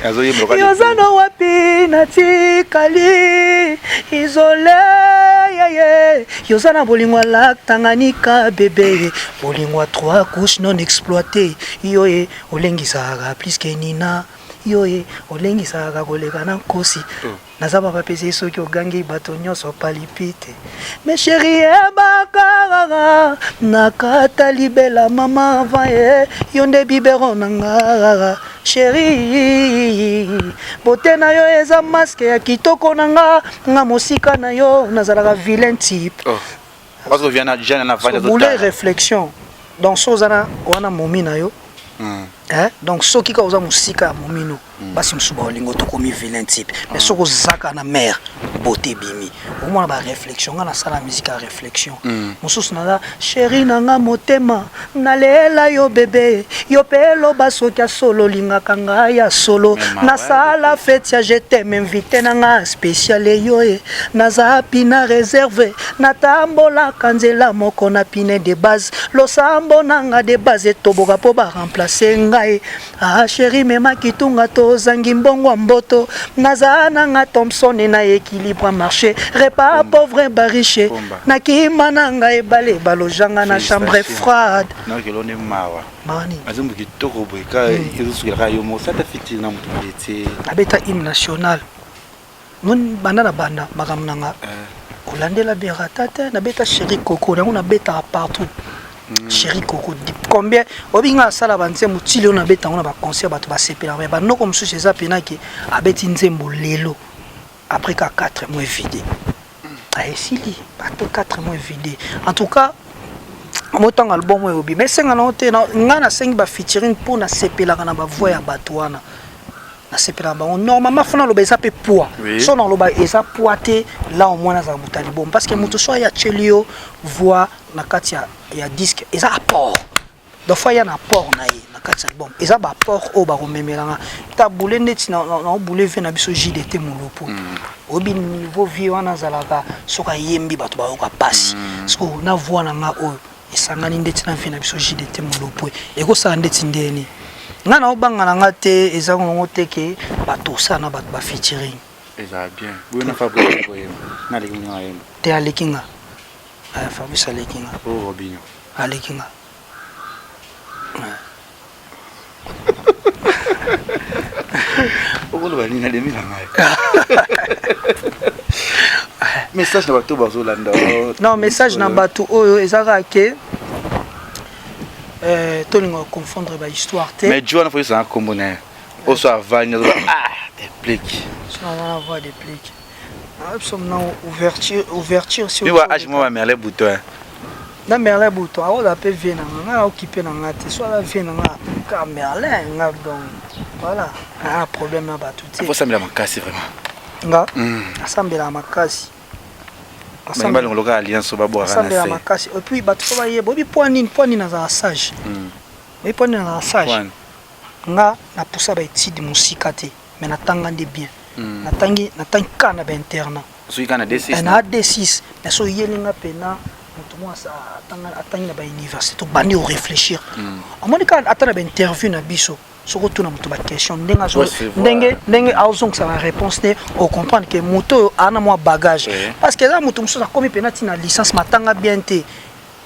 yoza no wapi natikali isole yeye yoza na bolingo ya lac Tanganyika bebe bolingo ya trois couches non exploité yo ye olengisaka plus que Nina yo ye olengisaka koleka na nkosi oh. Naza papa pese soki ogangi bato nyonso palipite mais chérie yebaka nakata libela mama avant ye yo nde biberon na nga chérie bote na yo eza masque ya kitoko na nga nga mosika na yo nazalaka vilain type oh. Parce que vient na na vanda boule réflexion donc so oza na wana momi na yo Eh, donc soki kaka oza mosika ya momino basi mosusu baolingo tokomi vilain type mais soki ozaka na mare beauté ebimi okomona ba réflexion nga nasala musique ya réflexion mosusu naza chéri na nga motema nalela yo bebe yo mpe eloba soki ya solo olingaka ngai ya solo nasala feti ya je t'aime invité na nga spécial yo e naza pina réserve natambolaka nzela moko na pine de base losambo na nga de base etoboka mpo ba remplace ngai ah chéri mema kitunga tozangi mbongo ya mboto naza na nga Thomson na équilibre marché repas pauvre ba riche nakima na nga ebale balojanga na chambre froide nakelo nde mawa mawa nini azombo kitoko boye ka ezosukela kaka yo moko sata fitile na moto mabe te abeta hymne national banda na banda makambo na nga kolandela berata te nabeta chéri coco yango nabetaka partout chéri coco combien oyebi nga asala banzembo ti lelo nabeta yango na baconcert bato basepelaka me banoko mosusu eza penaki abeti nzembo lelo après ka 4 mois vide esili bato 4 mois vide en tout cas. Motango album oyo obima, esenga nango te. Ngai nasengi bafeaturing mpo nasepelaka na bavoix ya bato wana, nasepelaka bango. Normalement fo naloba eza mpe poids. So naloba eza poids te, là au moins nazala moto ya libomo, parce que moto so aya atieli yo voix na kati ya disque, eza apport. Donc fo aya na apport na ye na kati ya album. Eza baapport oyo bakomemelanga ta bule neti naobule vie na biso JDT Molopo. Oyebi niveau vie wana azalaka, soki ayembi bato bayoka pasi. Siko na voix na nga oyo esangani ndeti na vie na biso JDT Molopo, ekosala ndeti ndeni nga naobanga na nga te. Eza nango te ke bato osala na bato bafeaturing. Ezala bien boye na Fabrice koyemba, naleki moninga ayemba. Te, aleki nga. Fabrice aleki nga. O Robinho. Aleki nga. Okoloba nini? Alemi na ngai message na bato bazolanda. Non, message na bato oyo eza kaka ke tolinga confondre bahistoire te. Mais jo wana fo esanga nkombo na ye oso avandi azoba ah Deplick. Wana voix Deplick biso na ouverture, ouverture. Mi wa age mo ba Merlin Bouton. Na Merlin Bouton akoza mpe vie na nga, nga naokipe na nga te. So aza vie na nga ka Merlin nga, donc voilà, naa problème na bato te. Fosambela makasi vraiment. Nga asambelaka makasi. Balongoloka alliance babwaka. Asambela makasi. Et puis bato so bayeba, oyebi mpo nini, mpo nini nazala sage? Oyebi mpo nini nazala sage? Nga napusa baétude mosika te, mais natanga nde bien. Natangi, natangi kaka na bainternat. Soki kaka na D6. Na D6. Mais so oyeli nga mpena moto mo atangi na bauniversité, tobandi oréfléchir. Omoni kaka ata na bainterview na biso, soki otuna moto baquestion, ndenge ndenge azongisa baréponse te, ocomprendre ke moto oyo aa na mwa bagage, parce que eza moto mosusu akomi mpena ntina licence, matanga bien te.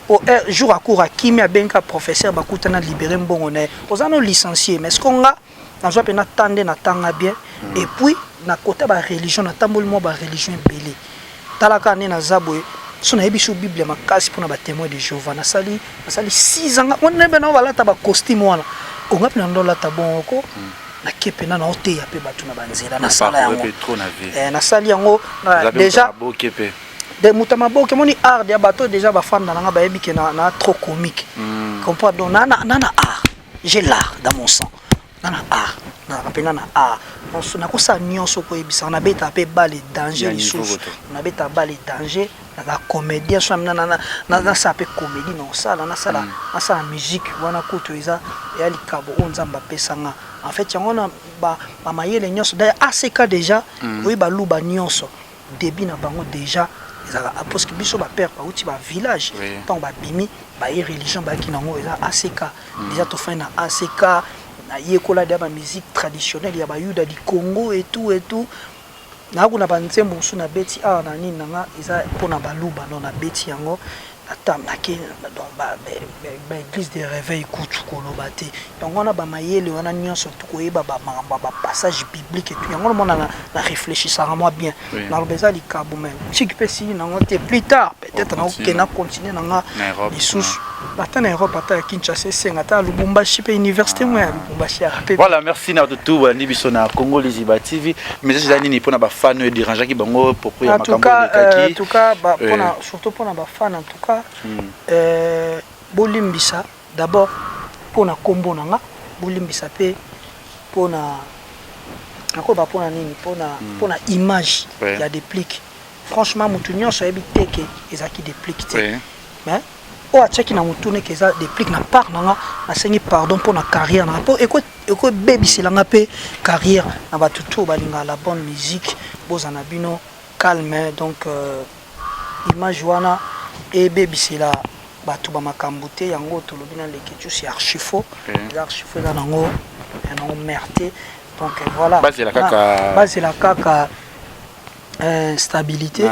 Po jour acours akimi, abengi professeur, bakutana, libéré mbongo na ye. Oza no licencié, mais ce nga nazwa mpena ta nde natanga bien. Et puis na kota bareligion, natamboli mwa bareligion ebele. Talaka nde naza boye, so nayebi so Bible makasi mpona batémoin de Jéhovah. Nasali 6 ans wana na balata bacostume wana, onga mpe na ndo olata bongo ko nake mpena naoteya mpe bato na banzela. Nasala yango, nasali yango déjà de moto ya maboke. Omoni art ya bato déjà bafanda nanga, bayebi ke na trop comique, comprendre. Donc na art, j'ai l'art dans mon sang. Na art, nazalaka mpena na art. Nakosala nyonso koyebisaka, nabetaka mpe bale danger. Lisusu nabetaka bale danger, naza comédien. So nasala mpe comédie, naosala, nasala musique wana kutu eza eya likabo oyo Nzambe apesanga. En fait yango wana bamayele nyonso d'ailleurs ACK déjà. Oyo baluba nyonso, début na bango déjà ezalaka, parce que biso bapère bauti bavillage. Ntango babimi, baye religion bayaki nango eza ACK. Déjà tofai na ACK, nayekola deya bamusique traditionnelle ya bayuda du Congo et tout et tout. Nakuna banzembo mosusu nabeti awa na nini nanga, eza mpona baluba. Non, nabeti yango nake baéglise de réveil kutu koloba te. Yango wana bamayele wana nyonso, tokoyeba bamakambo ya bapassage biblique et tout. Yango namona na réfléchissaka mwa bien. Naloba eza likabo, mais tiki mpe esili nango te. Plus tard peut-être nakokende continue nanga lisusu, ata na Europe, ata ya Kinshasa, esenga ata ya Lubumbashi mpe université moko ya Lubumbashi yaka mpe. Voilà, merci na tutu balandi biso na Congo Liziba TV. Message eza nini mpona bafan oyo edérangeaki bango propos ya makambo elekaki? En tout cas, surtout mpona bafan, en tout cas bolimbisa d'abord mpona nkombo na nga, bolimbisa mpe mpona nakoyeba mpona nini, mpona image ya Deplick. Franchement, motu nyonso ayebi te ke ezalaki Deplick te, mais oyo atiaki na motu neke eza Deplick. Na part na nga, nasengi pardon mpo na carrière na nga, mpo ekobebiselanga mpe carrière na bato to balingaka la bonne musique. Bozala na bino calme. Donc image wana ebebisela bato bamakambo te. Yango tolobi na leki, c'est archi faux, eza archi faux, eza nango ya nango mare te. Donc voilà. Bazela kaka. Bazela kaka stabilité,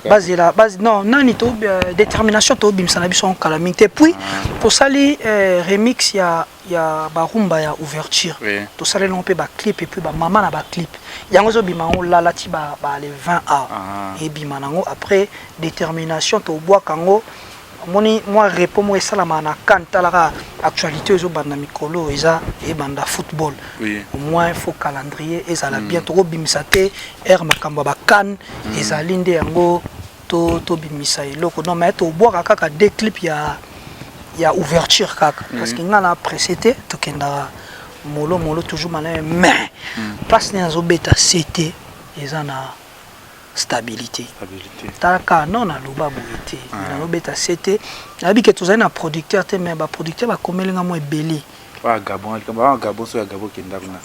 bazela baz, non nani to détermination, tobimisa na biso kala mingi te. Puis tosali remix ya barumba ya ouverture. Tosali yango mpe baclip, et puis bamama na baclip yango ezobima yango lala ti ba le 20 a ebima nango. Après détermination, tobwaka yango. Omoni mwa repos moko esalamaka na kan. Talaka actualité ezobanda mikolo, eza ebanda football. Au moins faut calendrier ezala bien. Tokobimisa te aire makambo ya bakan ezali nde yango tobimisa eloko. Non, mais tobwaka kaka deux clip ya Ya ouverture kaka, parce que nga na pressé te, tokendaka molo molo, toujours malamu, mais place nde nazobeta ct eza na stabilité. Stabilité. Tala kaka, non, naloba boye te, nazobeta ct, nayebi ke tozali na producteur te, mais baproducteur bakomeli nga mwa ebele. Oyo Gabon, likambo ya Gabon, so ya Gabon okenda kuna.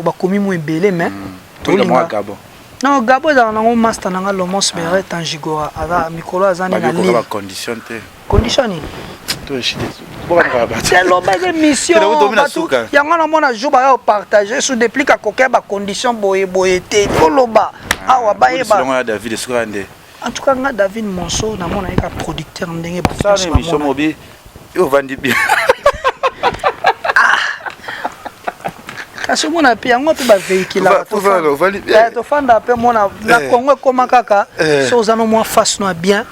Bakomi mwa ebele, mais tolinga mwa Gabon. Non, Gabon ezala nango master nanga Lomos Beret Angigora, aza mikolo aza nde na babikoka lille. Bacondition te. Condition nini? To eshite bokanaka bato. Te, loba, eza émission. Te, tomi na Bato- suka. Yango namona jour baya opartage su déplique akoka bacondition boye boye te, toloba awa bayeba. Silongo ya David esuka nde. En tout cas, nga David Monso namona ye ka producteur ndenge bato Sala nyonso émission bamona. Mobi yo ovandi bien. Kasi omona mpe yango mpe bavéhiculaka. Ovandi bien. Tofanda mpe mona na Congo ekóma kaka so oza no mwa face no ya bien,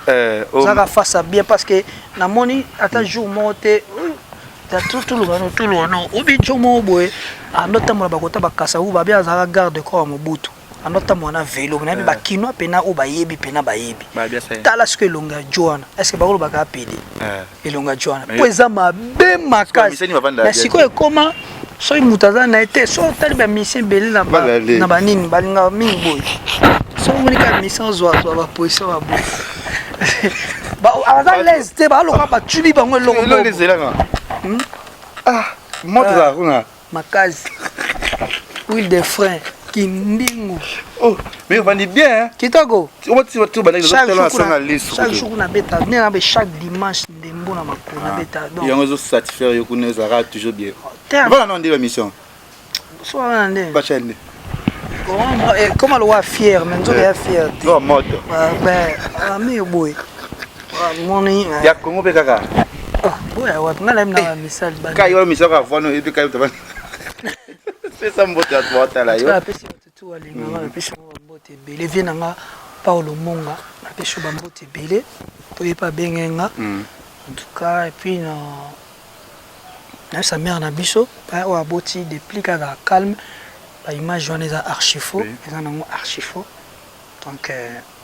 ozaka face ya bien, parce que namoni ata jour moko te tuluka no tuluka no obi jour moko boye andotambola bakota bakasa u babi azalaka garde corps ya Mobutu, andotambola na velo, nayebi bakinois mpena oyo bayebi mpena bayebi. Tala sikoyo elongo ya jo wana, est ce que bakolobaka apede elongo ya jo wana mpo eza mabe makasi? Mais sikoyo ekóma soki moto aza na ye te, so otali bamusicien ebele na banini balingaka mingi boye, soki omoni kaka musicien ozwazwa baposition baboye, aza lese te, baloka batubi bango eloko. Moto ezala kuna. Makasi, huile de frein kindingu. Oh, mais ovandi bien. Kitoko. Chaque jour nabeta nde nabe, chaque dimanche ndembo na makolo nabeta. Yango ezosatisfaire yo kuna, ezalaka toujours bien. Voilà, non, nde bamission. So wana nde bacha nde. Comme alowa fier, mais nzoto ya fier te. Moto. Ami boye moni. Ya Kongo mpe kaka. Boya wapi? Ngai nayebi na bamisali. Kai wana misala kavwano eyebi kai pesa mbote ya otala yo. Apesi bato tu alinganga, napesi bango bambote ebele. Vie na nga Paulo Monga, napesi yo bambote ebele po ye mpe abenge nga, en tout cas. Et puis na nayebisa mare na biso oyo aboti depuis kaka calme, baimage wana eza archi faux, eza nango archi faux. Donc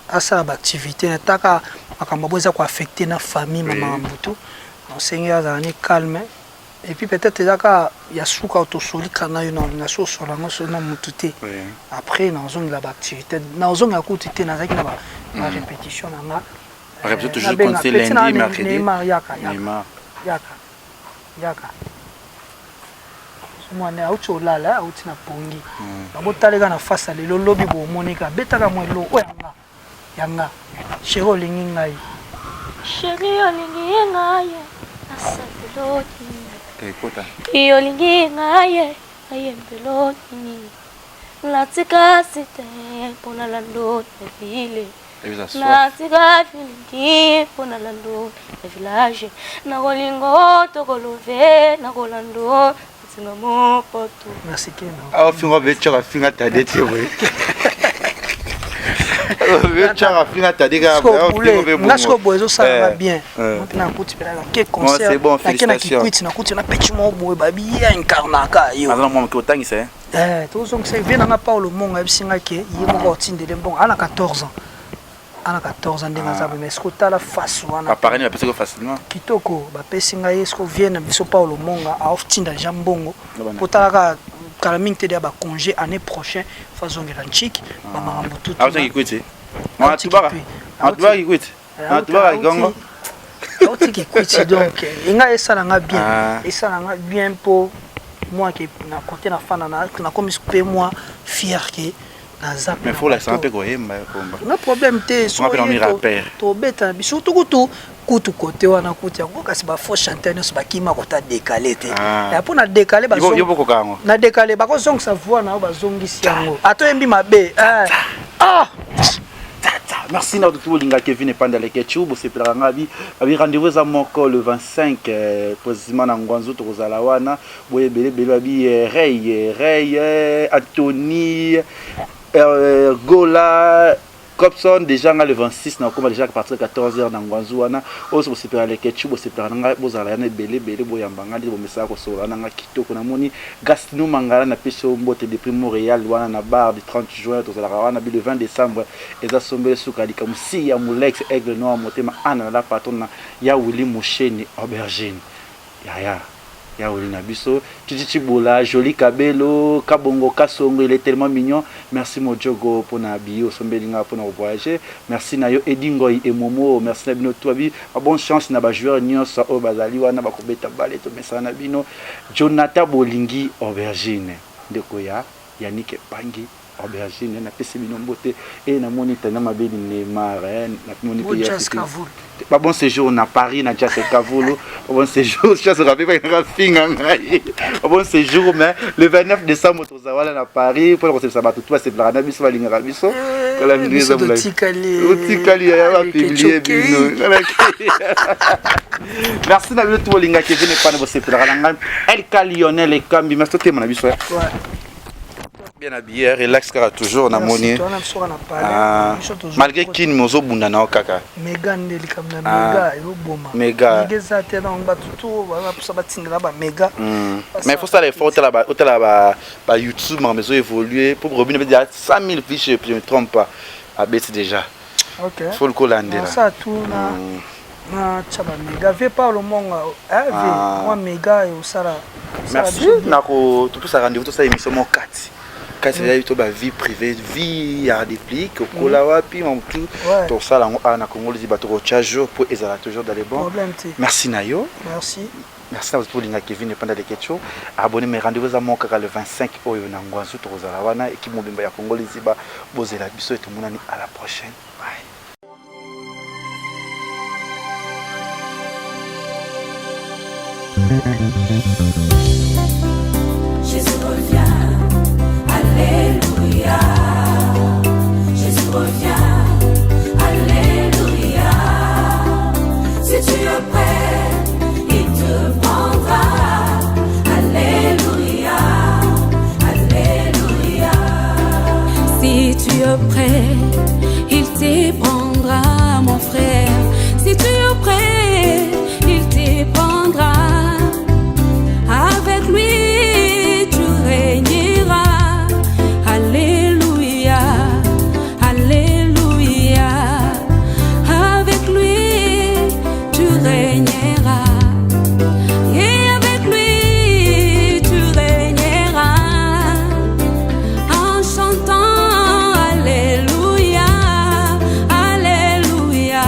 asala baactivité nataka makambo abo eza koaffecte na famille, mama Mbutu, osenge azala ni calme. Et puis peut-être eza kaka ya suka tosolika na yo, na so osola yango so na mutu te. Après nazongela baactivité, nazongela kutu te, nazalaki na barépétition na nga. Neymar, yaka yaka yaka, mwana auti olala, auti na pongi, babotaleka na face ya lelo, lobi bomonika abetaka mwa eloko oyo yanga yanga. Chéri, olingi ngai? Chéri, olingi ngai nasambelo nini? Olingi ngai nayembelo nini? Natika cité mpona lando na ville, natika filingi mpona lando na village, nakolingo tokolove, nakolando ntinga mopoto. Merci Keno. Awa finga betshaka, finga tade te boye, betshaka, finga tade kaka. Nga sikoyo boye ezosalanga bien mpe nakuti mpe nake concert, nake na Kikwiti, nakuti na peti moko boye, babi ye incarnaka yo. Aza na mwa moke otangisa. Tozongisa vie nanga. Paulo Mongo ayebisi nga ke ye moko otindele mbongo, ana 14 ans, ana 14 ans ndenge aza boye, mais sikoyo tala face wana. Baparrain bapesaki facilement. Kitoko, bapesi ngai ye. Sikoyo vie na biso Paulo Monga aotinda deja mbongo po talaka kala mingi te, deya bacongé année prochain fo azongela ntiki bamakambo. Tutu Kikwiti. Auti Kikwiti, donc engai esalanga bien, esalanga bien mpo moi ke na côté na fanda nakomi mpe moi fier ke naza. Mais faut lakisanga mpe koyemba komba. No problème te, tobeta na surtout kutu kutu kote wana kutu yango, kasi bafaux chanteur nyonso bakima kota décalé te mpo na décalé. Na décalé bakozongisa voix na yo, bazongisi yango ata oyembi mabe. Ah! Merci na bato bolinga Kevin Epanda Lekechu, bosepelaka nga bi babi. Rendez-vous eza moko le 25, précisément na Ngwanzu, tokozala wana boye ebele ebele. Babi Rey Rey Anthony Gola. Copson déjà nga le 26 na koma déjà à partir de 14h na Ngwanzu wana oyo so bosepela Leketchou bosepela na nga bozala yana ebele ebele boyamba nga nde bomesaka kosolola na nga kitoko namoni Gastino Mangala na pesi yo mbote depuis Montréal wana na bar du 30 juin tozalaka wana bi le 20 décembre eza sombele suka likambo si ya Mulex Aigle Noir motema Anna na la patronne ya Willy Musheni aubergine yaya ya Willy na biso Chichi Chibola Jolie Kabelo Kabongo Kasongo il est tellement mignon merci Mojogo pona billet osombeli nga pona ko voyager merci na yo Eddy Ngoy et Momo merci na bino tout abi ba bonne chance na ba joueurs nyonso oyo bazali wana bakobeta balle tomesana na bino Jonathan Bolingi aubergine ndeko ya Yannick Epangi Aubergine napesi bino mbote e namoni tanda mabeli Neymar eh, namoni pe ya ba bon séjour na Paris na Jazz Kavulu ba bon séjour Jazz Rabi ba finga ngai ba bon séjour mais le 29 décembre tozala wana na Paris pour kosepesa bato tout basepelaka na biso balingaka biso kala eh, biso totikali otikali ya ba publier bino merci na bino tout bolingaki Kevin Epane bosepelaka na ngai LK Lionel Ekambi merci totema na biso bien habillé relax kaka toujours na moni ah, malgré kin mais ozobunda na yo kaka mega nde likambo na ah, mega ezoboma mega mega eza te donc bato to bapusa batindela ba mega hmm. Mais faut sala effort otala ba otala ba ba YouTube makambo ezo évoluer po robino mpe déjà 100 000 vues je me trompe pas abeti déjà. Ok. Faut kolandela. Ça tout na hmm. Na tcha ba mega vie Paulo Monga eh vie ah. Moi mega et osala. Merci nako topesa rendez-vous tosala émission moko kati kasi ezali to ba vie privée vie ya déplique okola wapi mamutu tosala yango awa na Congo liziba tokotya jour po ezala toujours dans les bons. Merci na yo. Merci. Merci na bolinga Kevin Epanda Leketcho. Abonné mais rendez-vous eza moko kaka le 25 oyo na Ngwanzu tokozala wana équipe mobimba ya Congo Liziba bozela biso et tomonani à la prochaine. Bye. Jésus revient, Alléluia. Jésus revient, Alléluia. Si tu es prêt, il te prendra. Alléluia, Alléluia. Si tu es prêt, il te prendra, mon frère. Si tu es prêt, il te prendra. Avec lui, tu régneras. Alléluia, Alléluia. Avec lui, tu régneras. Et avec lui, tu régneras. En chantant Alléluia, Alléluia,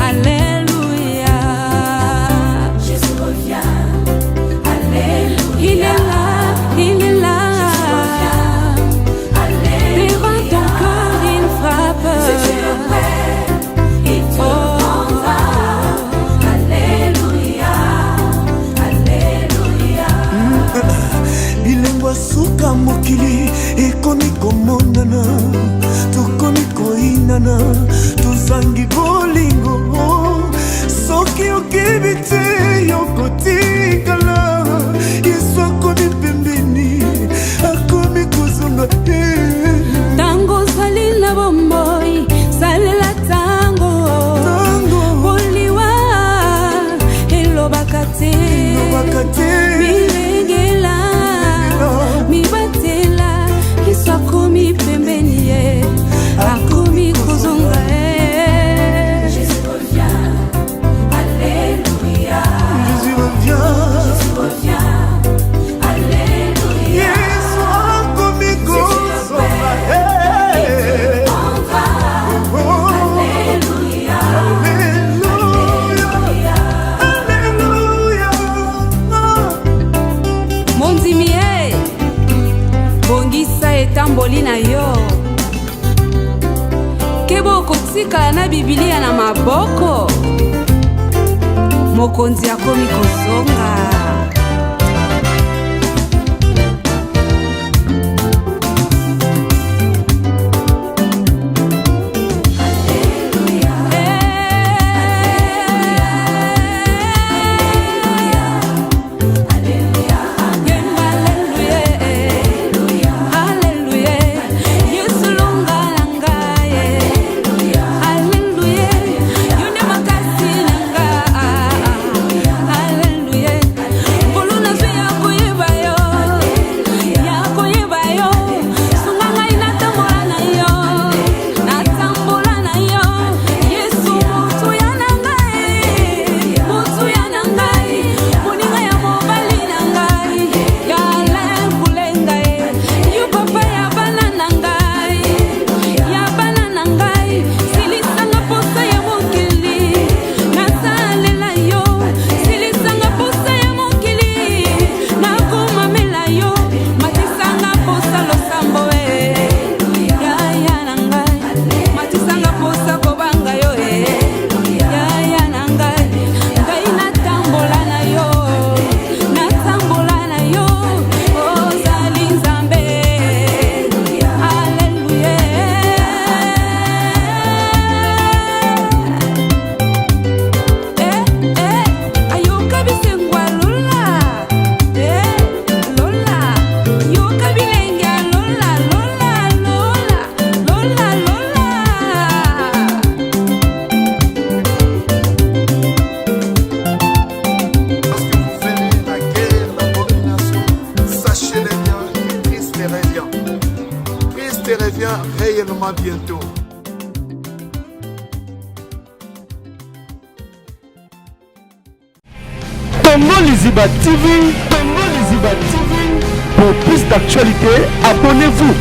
Alléluia. Jésus revient, Alléluia. Il est là, il est là. Alléluia. Devant ton cœur, il frappe. Si tu es prêt, il te prendra. Alléluia, Alléluia. Bilembo ya suka mokili ekomi komonana tokomi koyinana tozangi bolingo soki okebi te yokotikala yesu akomi pembeni akomi kozonga Ntango ozali na bomoi salela ntango boliwa elobaka te elobaka te milengela mibatela Yesu akomi pembeni ye akomi kozonga ye. Jésus revient, Alléluia. Jésus revient. Jésus revient, Alléluia. Yesu akomi kozonga Il te prendra. Alléluia, Alléluia, Alléluia. Mondimi ye bongisa etamboli na yo keba okotikala na bibilia na maboko mokonzi akomi kozonga. Alléluia, Alléluia, Yesu longa na ngai. moi bientôt. Congo Liziba TV, Congo Liziba TV. Pour plus d'actualités, abonnez-vous.